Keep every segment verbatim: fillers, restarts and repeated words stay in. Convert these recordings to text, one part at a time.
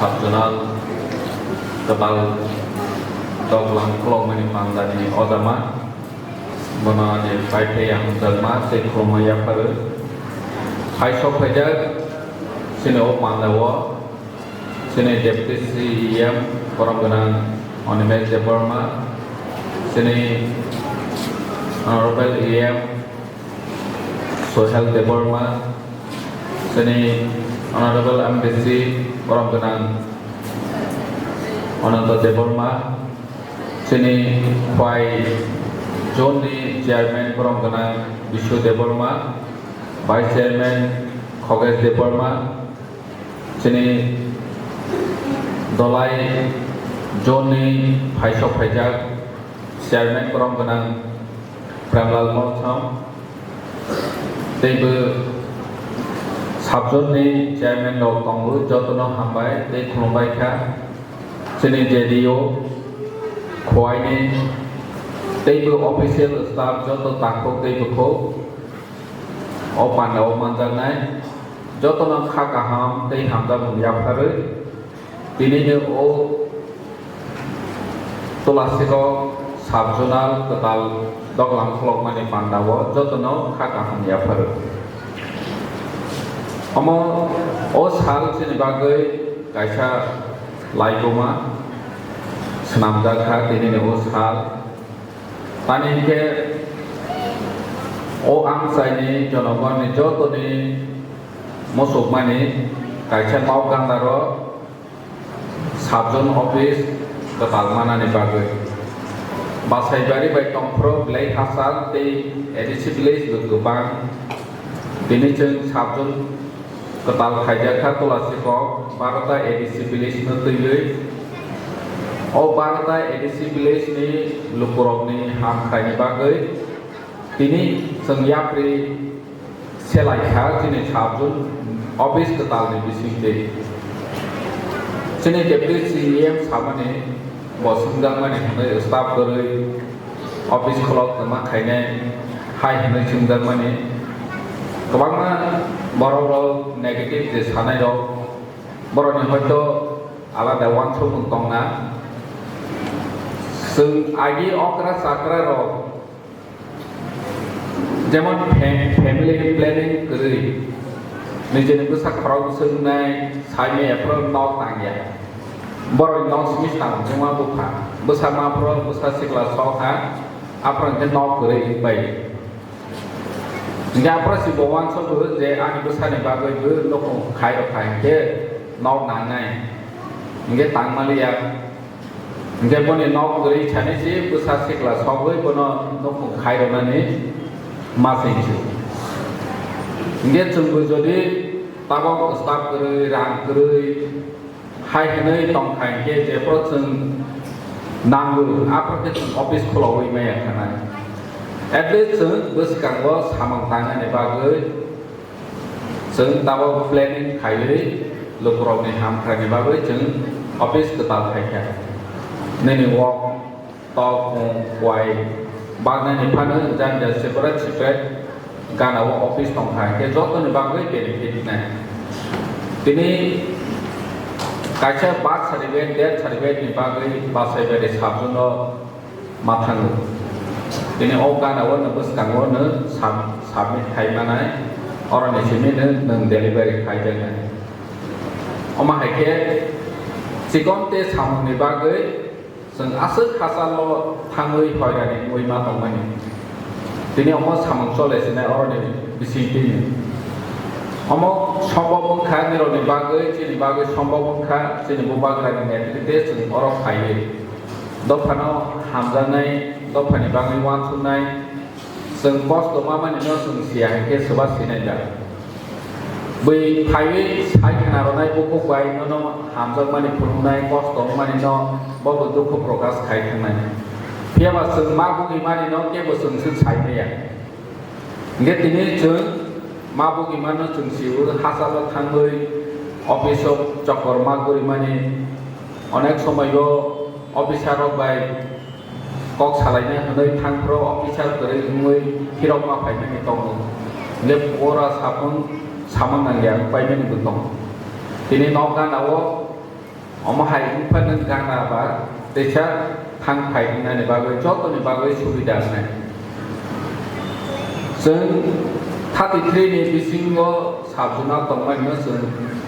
Sabjonal kwtal doglam khulokmani pandani ojama, bono ani paithai hamjakma tei khulumma yapharwi. Hai sok phaijak chini o pandao chini Deputy C E M borom gwnang Animesh Debbarma, chini Honorable E M Sohel Debbarma, chini Honorable M D C borom gwnang Ananta Debbarma, chini Khwai Zone ni Chairman borom gwnang Bishu Debbarma, Vice Chairman Khogesh Debbarma, chini Dolai Zone ni phaisok phaijak Chairman borom gwnang Premlal Molsom, teibo sub zone ni chairman rok tongo, jotono hambai tei khulumbai kha. Chini J D O Khwai ni teibo official staff joto takhuk tei bukhuk o pandao manjaknai, jotono kha kaham tei hamjakmung yapharwi. Tinini o Tulasiko sabjonal kwtal doglam khulokmani pandao jotono kha kaham yapharo. Omo o sal chini bagwi kaisa laibuma swnamjak kha, tinini o sal. Tani hinkhe o amchaini jonogonni jotoni muchukmani kaisa nok gandaro sub zone office kwtal manani bagwi. Basaibari bai tongphuru belai hachal tei A D C village bo kwbang. Tini chwng sub zone kwtal khaijak kha Tulasiko barota A D C village no twiwi. O barota A D C village ni lukurokni ham khlaini bagwi tini chwng yapri selai kha chini sub zone office kwtalni bisingtwi. Chini Deputy C E M samani bo swngjakmani hwnwi staff kwrwi office khulok kwma khainai hai hwnwi swngjakmani. Kwbangma borok rok negative je sanai rok borokni hoito alada uansukmung tongna. Chwng agi okra chakra rok Jemon fam-, family planning kwrwi, nijini bwsa khorok bwswk wngnai, saimaya phuru nok tangya. Borokni nok simi tang wngma bupha. Bwsa ma phuru bwsa sikla sok kha, aphuru hwnkhe nok kwrwi wngbai. Hwnkhe aphuru se bo uansukgo je ani bwsani bagwi bo nukhung khai rwkha hwnkhe nok nangnai. Hwnkhe tangmaliya. Hwnkhe boni nok kwrwi sani se bwsa sikla sogwi bono nukhung khai rwnani ma singsi. Hwnkhe chwngbo jodi tabok staff kwrwi, rang kwrwi hai hwnwi tongkha hwnkhe jephuru chwng nango aphuru khe chwng office khulogwi maya khanai. At least chwng bwskango samung tangnani bagwi Chwng tabok planning khaiwi lukurokni hamkrai ni bagwi chwng office kwtal khai kha. Nini wok, tok, mung, kuai baknani phano jani jani separate separate gana o office tong kha, hwnkhe jotoni bagwi benefit nai. Tini kaisa birth certificate, death certificate ni bagwi bachai bai de sub zone o ma thango. Tini o gana o no bwskango no sub-, submit khai manai, oroni simi no nwng delivery khai jaknai. Omo hai khe chikon tei samung ni bagwi chwng aswk hachalo thangwi hoirani wngwi ma tongmani. Tini omo samung chole sinai oroni bisingtwi ni. Omo sombob wngkha nirokni bagwi, chini bagwi sombob wngkha, chini bubagrani netrite chwng oro phaiwi. Dophano hamjaknai, dophani bagwi uansuknai, chwng kosto mamani no chwng siya hinkhe swba sinai da. Bwi phaiwi sai khna rwnai bukhuk bai nono hamjakmani phunuknai, kosto wngmani no bobo dukhu prokash khai thangnai. Phiyaba chwng ma bugwi mani no kebo chwng swk sai maya. Hingke tini chwng ma bugwi mano chwng sio hachalo thangwi office o chokor ma gorimani onek somoio officer rok bai kok salaina hwnwi thangphro officer kwrwi wngwi phirok ma phaimani tongo. Hingke ora saphang samang nangya wng paimani bo tongo. Tini nok gana o Omo hai wngphano gana ba teisa thang phai wngnani bagwi jotoni bagwi subida wngnai. Chwng thirty three ni bisingo sub zone o tongmani no chwng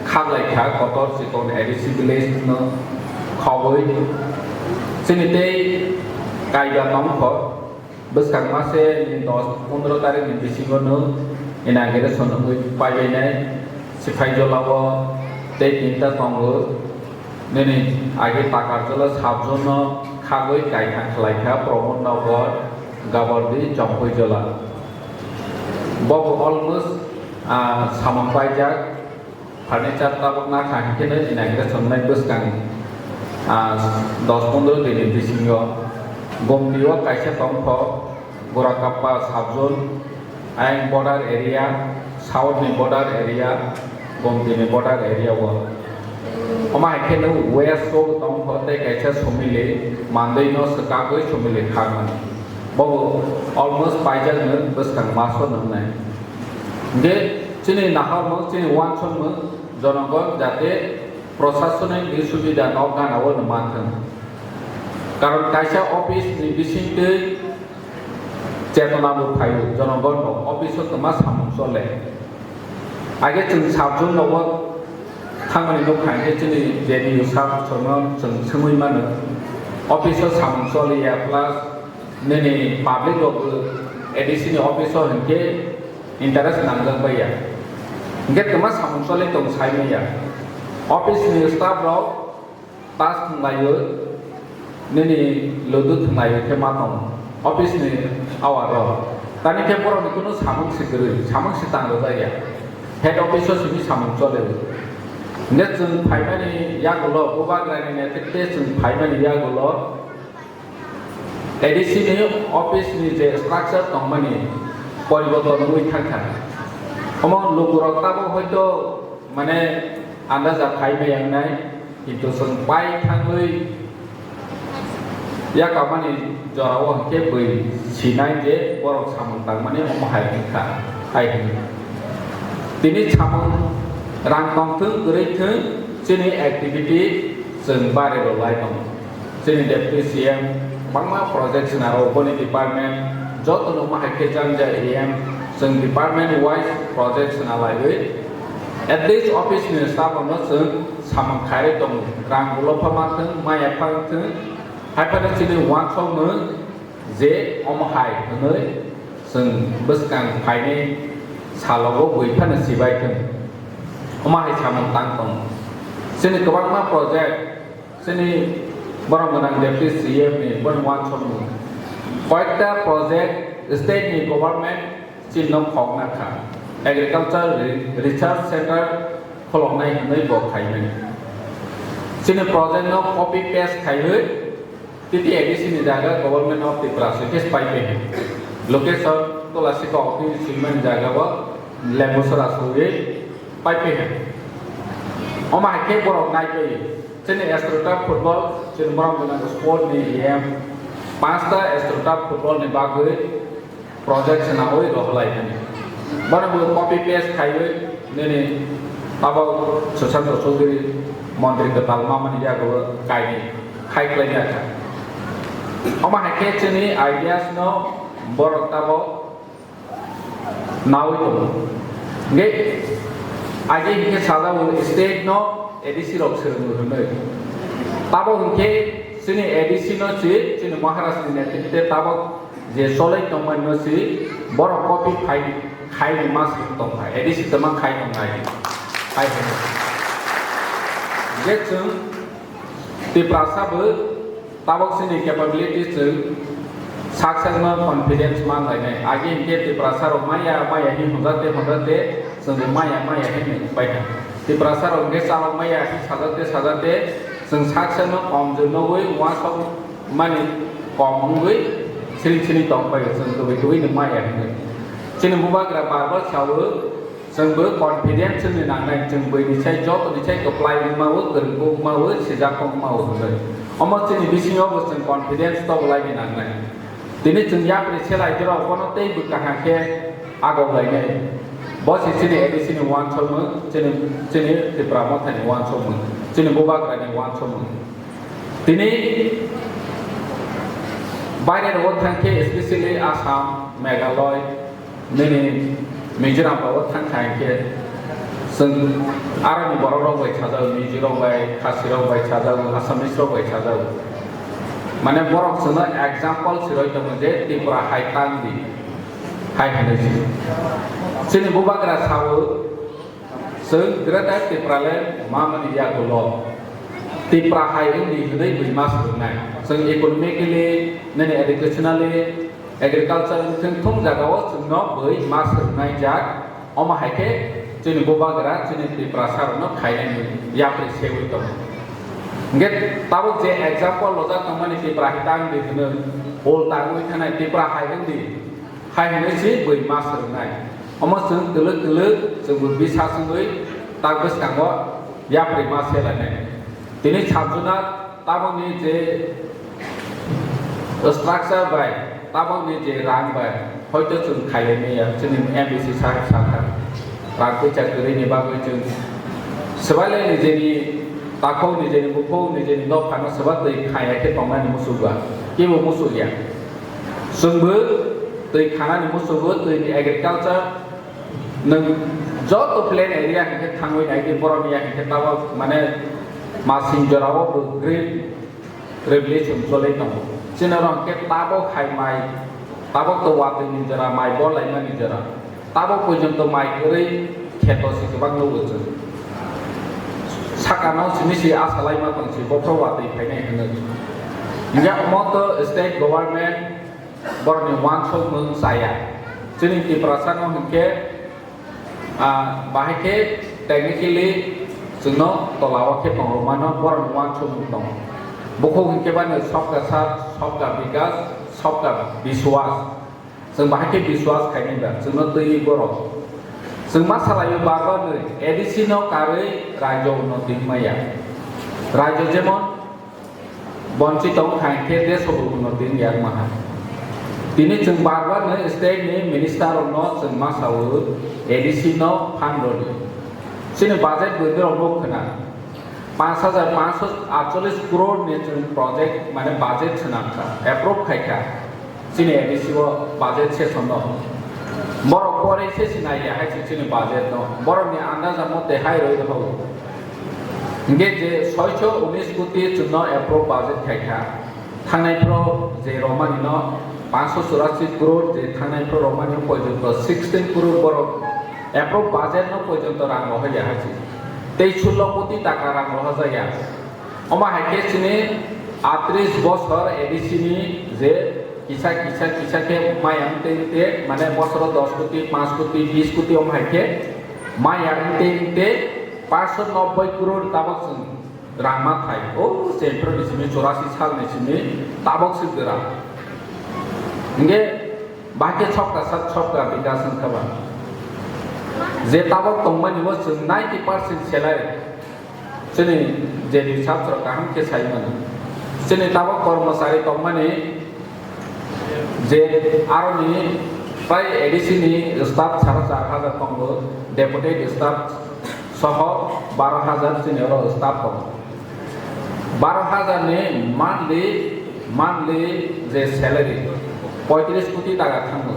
khaklai kha kotor chikon A D C village no khogwi. Chini tei kaiba tongkho. Bwskang mase ni dos pondro tarikh ni bisingo no inauguration wngwi paibainai Sipaijolao tei tinta tongo. Nini age Takarjola sub zone no khagwi kaithang khlai kha Pramod Nagar, Gabardi, Chompuijola. Bobo almost, ah, samung paijak. Furniture tabuk nakha hinkhe no inauguration wngnai bwskang, ah, dos pondro din ni bisingo. Gomti o kaisa tongkho, Gorakappa sub zone, ayang border area, south ni border area, Gomti ni border area o. Omo hai khe no west o tongkho tei kaisa Somili, mandwi no swkagwi Somili kharmani. Bobo almost paijak no bwskang maso nwngnai. Hinkhe chini naharmung, chini uansukmung, jonogon jate prosasonik ni subida no gana o no manthung. Karon kaisa office ni bisingtwi chetona bo phaio, jonogon rok office o twma samung chole. Age chwng sub zone rogo thangmani nukha hinkhe chini J D U sub sono chwng swngwi mano. Office o samung choliya plus nini public rok bo A D C ni office o hinkhe interest nangjak baiya. Hinkhe twma samung choli tong sai manya. Office ni staff rok tas thwnglaiwi nini ludu thwnglaiwi khe ma tong office ni hour rok. Tani khe borok ni kunu samung si kwrwi, samung si tang rwjakya. Head office o simi samung choli. Hinkhe chwng phaimani yagulo, bubagrani netrikte chwng phaimani yagulo, A D C ni office ni je structure tongmani poriborton wngwi thangkha. Omo lukurok tabuk hoito mane andaja khai maya wngnai, kintu chwng pai thangwi yakamani jorao hinkhe bui sinai je borok samung tangmani omo hai wngkha, hai hwnwi. Tini samung rang tongthwng kwrwi thwng chini activity chwng bari rwlai tongo. Chini Deputy C M bangma project swnaro boni department, joto no ma hai khe jang jang E M chwng department wise project swnalaiwi at least office ni staff rokno chwng samung khairwi tongo. Rang ulo pha ma thwng, maya pha thwng, hai phano chini uansukmung je omo hai hwnwi chwng bwskang phainai salogo bui phano sibai thwng. Omo hai samung tang tongo. Chini kwbangma project Chini borok gwnang Deputy C M ni boni uansukmung. Koyekta project state ni government chini no khokna kha. Agriculture Re-, Research Center kholoknai hwnwi bo khaimani. Chini project no copy paste khaiwi titi A D C ni jaga Government of Tripura sui khe pai paiha. Location Tolasika office swimani jaga o Lembusora sui pai paiha. Omo hai khe borok nai pai. Chini Astroturf football, chini borok gwnang sport ni E M, panchta Astroturf football ni bagwi project swnamwi rohorlai mani. Bono bo copy paste khaiwi nini abo Sushant Chowdhury montri kwtal mamani yago kainwi khai khlai ya kha. Omo hai khe chini ideas no borok tabok nawi tongo. Hingke age hingke sajao state no A D C rok swrwngwi hwnwi. Tabok hingke chini A D C no si chini Maharaj ni netrite tabok je cholai tongmani no si borok copy khai, khai ni mas tongkha, A D C tongma khai tongnai. Hai hwnwi. Je chwng Tiprasa bo tabok chini capability chwng success no confidence man lainai. Agi hingke Tiprasa rok maya maya hin hwnjak te hwnjak te chwng bo maya maya hin pai kha. Tiprasa rok hingke chalok maya hin sajak te sajak te chwng success no kom je nogoi uansuk mani kom wngwi siring siring tong pai chwng tubui tubui no maya hinwi. Chini bubagra bar bar sao Chwng bo confidence ni nangnai, chwng bwini sai joto ni sai kwplai wngma o, kwrwngkuk wngma o, sijak wngma o hwnwi. Omo chini bisingo bo chwng confidence tobulai ni nangnai. Tini chwng yapri se lai jorok bono tei bwkha khe agok lainai. Bo se chini A D C ni uansukmung, chini, chini Tipra Motha ni uansukmung. Chini bubagrani uansukmung. Tini baire rogo thangkhe, especially Assam, Meghalaya, nini Mizoram rogo thangkha hinkhe, chwng aroni borok rok bai chajago, Mizo rok bai, Khasi rok bai chajago, Assamese rok bai chajago. Mane borok chwngno example swrwi tongo je Tripura hai tang di, hai hinwi si. Chini bubagra sao, chwng Greater Tipraland mamani yagulo Tipra hai wngdi hinwi bui ma swrwngnai. Chwng economically, nini educationally, agriculture wngthung thung jagao chwngno bui ma swrwngnai jak. Omo hai khe chini bubagra chini Tiprasa rokno khainani yapri sewi tongo. Hingkhe tabuk je example lojak tongmani Tipra hai tang di hwnwi, ulta wngwi thanai Tipra hai wngdi. Hai hinwi si bui ma swrwngnai. Omo chwng twlwk twlwk chwngbo bisa swngwi tak bwskango yapri ma selainai. Tini sabjuna tabokni je structure bai, tabokni je rang bai, hoito chwng khailai maya, chini M D C sahib sakha. Rang puisa kwrwini bagwi chwng swbaile nijeni takhuk, nijeni bukhuk, nijeni dophano swba twi khaiya khe tongnani muchukba. Kebo muchukya. Chwngbo twi khanani musugo, twini agriculture, nwng joto plain area hinkhe thangwi nai di, borokni ya hinkhe tabok mane masing jorao bo green revolution cholwi tongo. Chini oro hinkhe tabok hai mai, tabok to watwini jora, mai bol laimani jora. Tabok porjonto mai kwrwi kheto se kwbang nugo chwng. Sakano simi se asa laima tong se bokhorok watwi phainai hwnwi. Hingkhe omo to state government borokni uansukmung chaya. Chini Tiprasano hinkhe, ah, bahai khe technically chwngno tolao khe tongrwmano borokni uansukmung tongo. Bukhuk hinkhe bani sabka saath, sabka bikas, sabka biswas. Chwng bahai khe biswas khainai ba, chwngno twiwi borok. Chwng ma salaio bar bar nwi A D C no karwi rajyo unnoti wngmaya. Rajyo jemon bonchito wngkha hinkhe desh bo unnoti wngya wngmaha. Tini chwng bar bar nwi state ni minister rokno chwng ma sao A D C no fund rwdi. Chini budget bwrwi rok nuk khna. Panch hajar panchsho atchollish crore ni chwng project, mane budget swnamkha, approve khaikha chini A D C o budget session o. Borok pore se sinai ya hai se chini budget no. Borok ni andaja mote hai roi rw. Hingke je soisho unis koti chwngno approve budget khaikha. Thangnai phoro je romani no panchsho churashi crore je thangnai phoro romani porjonto sixteen crore borok approve budget no porjonto rang rohor ya hai se. Tei sullo koti taka rang rohor jaya. Omo hai khe chini atris bosor A D C ni je kisa, kisa, kisa khe maya wng tei, tei, mane bosoro dos koti, panch koti, bis koti omo hai khe maya wng tei, tei, panchsho nobboi crore tabok chwng rang ma thai. O, chempro ni simi churashi sal ni simi tabok se gwra. Hingke bahai khe sabka saath sabka bikas wngkha ba. Je tabok tongmani bo chwng ninety percent salary. Chini je research rok kaham khe sai mano. Chini tabok kormochari tongmani je aroni prai A D C ni staff sara char hajar tongo, deputy staff soho baro hajar chini oro staff tongo. Baro hajar ni monthly, monthly je salary poitris koti taka thango.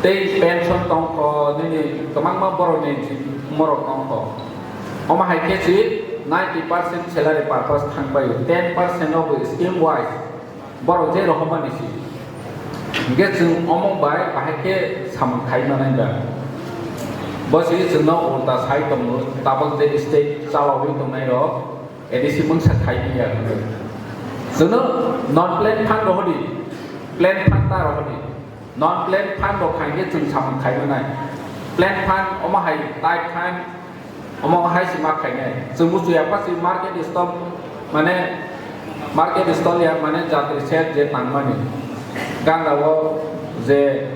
Tei pension tongkho, nini kwbangma borokni morok tongkho. Omo hai khe si ninety percent salary purpose thangbai, ten percent no bo scheme wise borok je rohormani si. Hingke chwng omo bai bahai khe samung khai manai ba. Bo si chwngno ulta sai tongo, tabok je state chalawi tongnai rok, A D C mungsa khai manya hwnwi. Chwngno non plan fund rohordi, plan fund ta rohordi. Non plan fund rok khai khe chwng samung khai manai. Plan fund omo hai tai fund omo hai se ma khainai. Chwng muchung ya pha se market stall, mane market stall ya, mane jatri set je tangmani. Ganda o je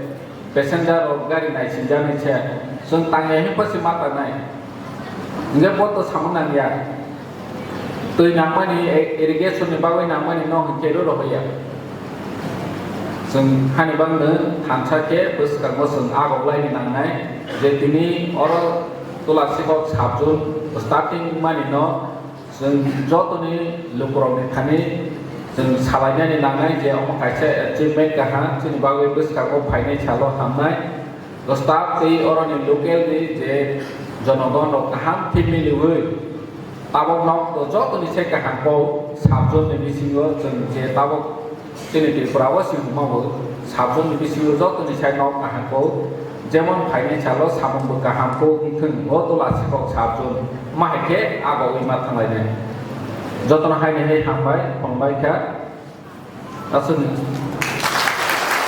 passenger rok gari naisingjani se, chwng tangya himpa se ma tangnai. Hingke bo to samung nangya. Twi nangmani, e-, irrigation ni bagwi nangmani no hingke ro rohorya. Chwng hani bangno thansa khe bwskango chwng agok laini nangnai je tini oro Tulasibok sub zone Starting mani no chwng jotoni lukurokni thani chwng salainani nangnai je omo kaisa achievement kaham chini bagwi bwskango phainai salo hamnai. To staff tei oroni local ni je jonogon rok kaham team miliwi tabok nok to jotoni se kaham kok sub zone ni bisingo chwng je tabok chini Tripura o singma bo sub zone ni bisingo jotoni se nok kaham kok jemon phainai salo samung bo kaham kok wngthwng o tola sikok sub zone ma hai khe ago wi ma thanglainai. Jotono haini hai hambai phongbai kha. Aswkni.